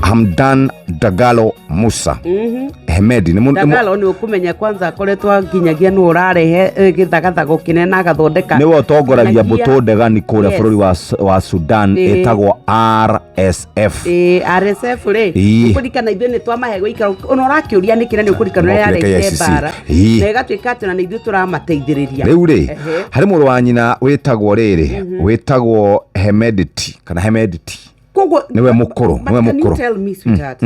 Hamdan Dagalo Musa Hemedi nĩ Dagalo nĩ ũkũmenya kwanza akoretwo nginyagia nĩ ũrarehe gĩthagathago kĩnene na agathondeka nĩwe ũtongoragia Nginyagia- mbũtũ ndegani kũrĩa bũrũri wa Sudan, ĩtagwo RSF. Ĩĩ, RSF rĩ, ũkũririkana ithuĩ nĩ twamahe gũikara ona ũrakĩũria nĩkĩ, na nĩ ũkũririkana ũrĩa Mokire yarehire KICC. mbara na ĩgatuĩka atĩ ona nĩ ithuĩ tũramateithĩrĩria. Rĩu rĩ, harĩ mũrũ wa nyina wĩtagwo rĩrĩ, wĩtagwo Hemedti kana Hemedti. Koguo Nĩwe mũkũrũ, But nĩwe can you mũkũrũ. tell me, sweetheart,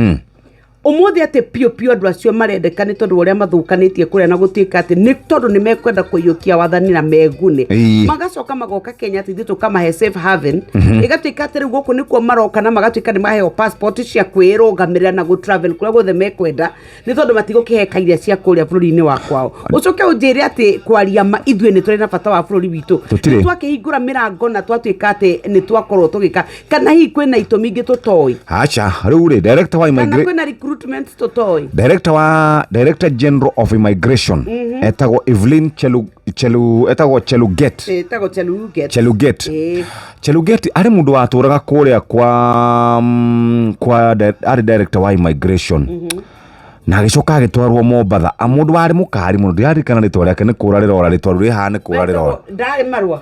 ũmũthĩ atĩ piũ piũ andũ acio marendeka nĩ tondũ wa ũrĩa mathũkanĩtie kũrĩa na gũtuĩka atĩ nĩ tondũ nĩ mekwenda kũiyũkia wathani na megune, magacoka magoka Kenya atĩ ithuĩ tũkamahe safe haven, ĩgatuĩka atĩ rĩu gũkũ nĩkuo maroka na magatuĩka nĩ maheo passport cia kwĩrũgamĩrĩra na gũ-travel kũrĩa guothe mekwenda, nĩ tondũ matigũkĩheka iria cia kũrĩa bũrũri-inĩ wa kwao. Ũcoke ũnjĩre atĩ kwaria ma ithuĩ nĩ tũrĩ na bata wa bũrũri witũ? Tũtirĩ. Nĩ twakĩhingũra mĩrango na twatuĩka atĩ nĩ twakorwo tũgĩka, kana hihi kwĩna itũmi ingĩ tũtoĩ? Aca, rĩu rĩ, director wa Kana kwĩna recruitment tũtoĩ? Director general of immigration etagwo Evelyn Chelu, Chelu, etagwo Cheluget. Ĩtagwo Cheluget. Cheluget. Cheluget arĩ mũndũ watũraga kũrĩa kwa arĩ director wa immigration na agĩcoka agĩtwarwo Mombatha. A mũndũ warĩ mũkari mũno, ndiririkana rĩtwa rĩake, nĩ kũra rĩrora rĩtwa rĩu rĩ haha, nĩ kũra rĩrora. Ndarĩ marũa.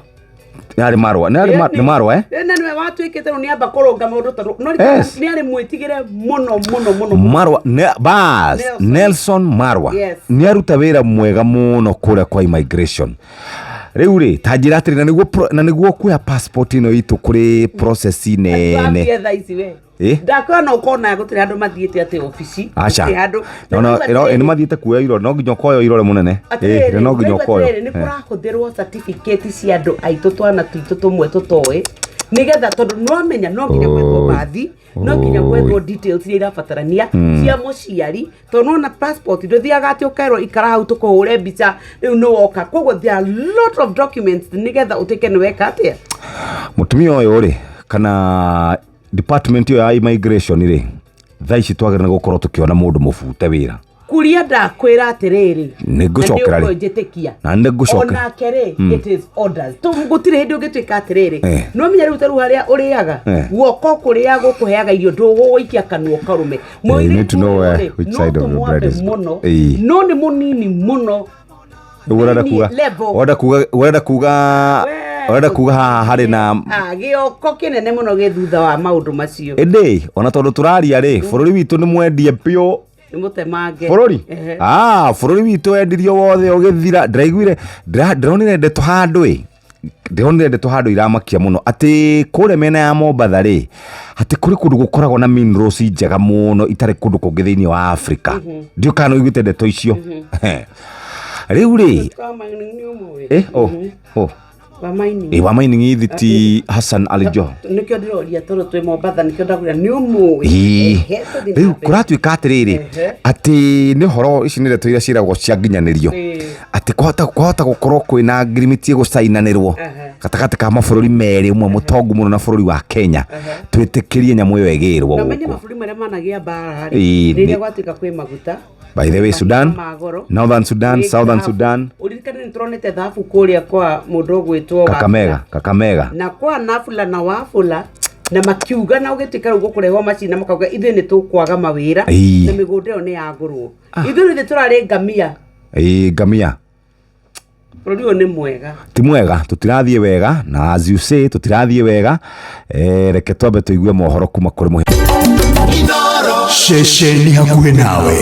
Yarĩ marũa, nĩ arĩ nĩ marũa, eh? Na nĩwe watuĩkĩte rĩu nĩamba kũrũnga maũndũ tondũ no nĩ arĩ mwĩtigĩre mũno mũno mũno mũno. Marwa ne, bas. Nelson. Nelson Marwa nĩ aruta wĩra mwega mũno kũrĩa kwa immigration. Rĩu rĩ, ta njĩra atĩrĩ, na nĩguo kuoya passport ĩno itũ kũrĩ process nene. Twambie thaa ici we. Ndakwĩra no ũkona gũtirĩ handũ mathiĩte atĩ obici. Aca. Gũtirĩ handũ. No, no, Na rĩu nĩ mathiĩte kuoya irore, no nginya ũkoywo irore mũnene. Atĩrĩrĩ, No nginya ũraigua ũkoywo. atĩrĩrĩ, nĩ kũrahũthĩrwo certificate cia andũ aitũ, twana twitũ tũmwe tũtoĩ, nĩgetha tondũ nĩwamenya no nginya gwethwo bathi, no nginya gwethwo details iria irabatarania cia mũciari, tondũ nona passport ndũthiaga atĩ ũkerwo ikara hau tũkũhũre mbica rĩu nĩ woka. Koguo there are lot of documents nĩgetha ũtuĩke nĩ weka atĩa. Mũtumia ũyũ rĩ, kana department ĩyo ya immigration rĩ, thaa ici twagĩrĩire nĩ gũkorwo tũkĩona mũndũ mũbute wĩra. Kuria ndakwĩra atĩrĩrĩ, Nĩ ngũcokera rĩ. njĩtĩkia. Na nĩ ngũcokera. Onake rĩ, it is orders. Gũtirĩ hĩndĩ ũngĩtuĩka atĩrĩrĩ, no menya rĩu ta rĩu harĩa ũrĩaga, guoko kũrĩa gũkũheaga irio ndũgũgũikia kanua karume. You need to know where, which No side of your bread tũmwambe is mũno, no nĩ mũnini mũno. Rĩu ũrenda Thĩiniĩ kuga level. ũrenda kuga We, ũrenda kuga haha harĩ na Ah, gĩoko kĩnene mũno gĩ thutha wa maũndũ macio. Ĩndĩ ona tondũ tũraria rĩ, bũrũri witũ nĩ mwendie biũ. Nĩ mũtemange Bũrũri, ah, bũrũri witũ wendirio wothe ũgĩthira. Ndĩraiguire, ndĩronire ndeto handũ ĩ, ndĩronire ndeto handũ iramakia mũno atĩ kũrĩa mĩena ya Mombatha rĩ, atĩ kũrĩ kũndũ gũkoragwo na minerals njega mũno itarĩ kũndũ kũngĩ thĩinĩ wa Afrika. Ndiũ kana ũiguĩte ndeto icio. Rĩu rĩ, Wa mining nĩ ũmũĩ? Oh. Wa mining. Wa mining ithi ti Hassan Ali Joho? Nĩkĩo ndĩroria tondũ twĩ Mombatha, nĩkĩo ndagwĩra nĩ ũmũĩ. Ehe, tũthiĩ na Rĩu mbere. kũratuĩka atĩrĩrĩ, atĩ nĩ ũhoro, ici nĩ ndeto iria ciĩragwo cia nginyanĩrio, atĩ kwahota gũkorwo kwĩna ngirimiti ĩgũcainanĩrwo gatagatĩ ka mabũrũri merĩ, ũmwe mũtongu mũno na bũrũri wa Kenya, twĩtĩkĩrie nyamũ ĩyo ĩgĩrwo Na ũmenye gũkũ. Mabũrũri marĩa managĩa mbara rĩ, rĩrĩa gwatuĩka kwĩ maguta By the way, Sudan, ma goro, Northern Sudan, Gwĩ Southern thahabu. Sudan. Ũririkane nĩ tũronete thahabu kũrĩa kwa mũndũ ũgwĩtwo Kakamega, Kakamega. Na kwa Nafula na Wafula na makiuga na ũgĩtuĩka rĩu gũkũrehwo macini na makauga ithuĩ nĩ tũkwaga mawĩra na mĩgũnda ĩyo nĩ yagũrwo, ithuĩ rĩu tũrarĩ ngamia. Ĩĩ, ngamia. Bũrũri ũyũ nĩ mwega. Ti mwega, tũtirathiĩ wega, na as you say, tũtirathiĩ wega. Reke twambe tũigue mohoro kuma kũrĩ mũhe Ceceni hakuhĩ nawe.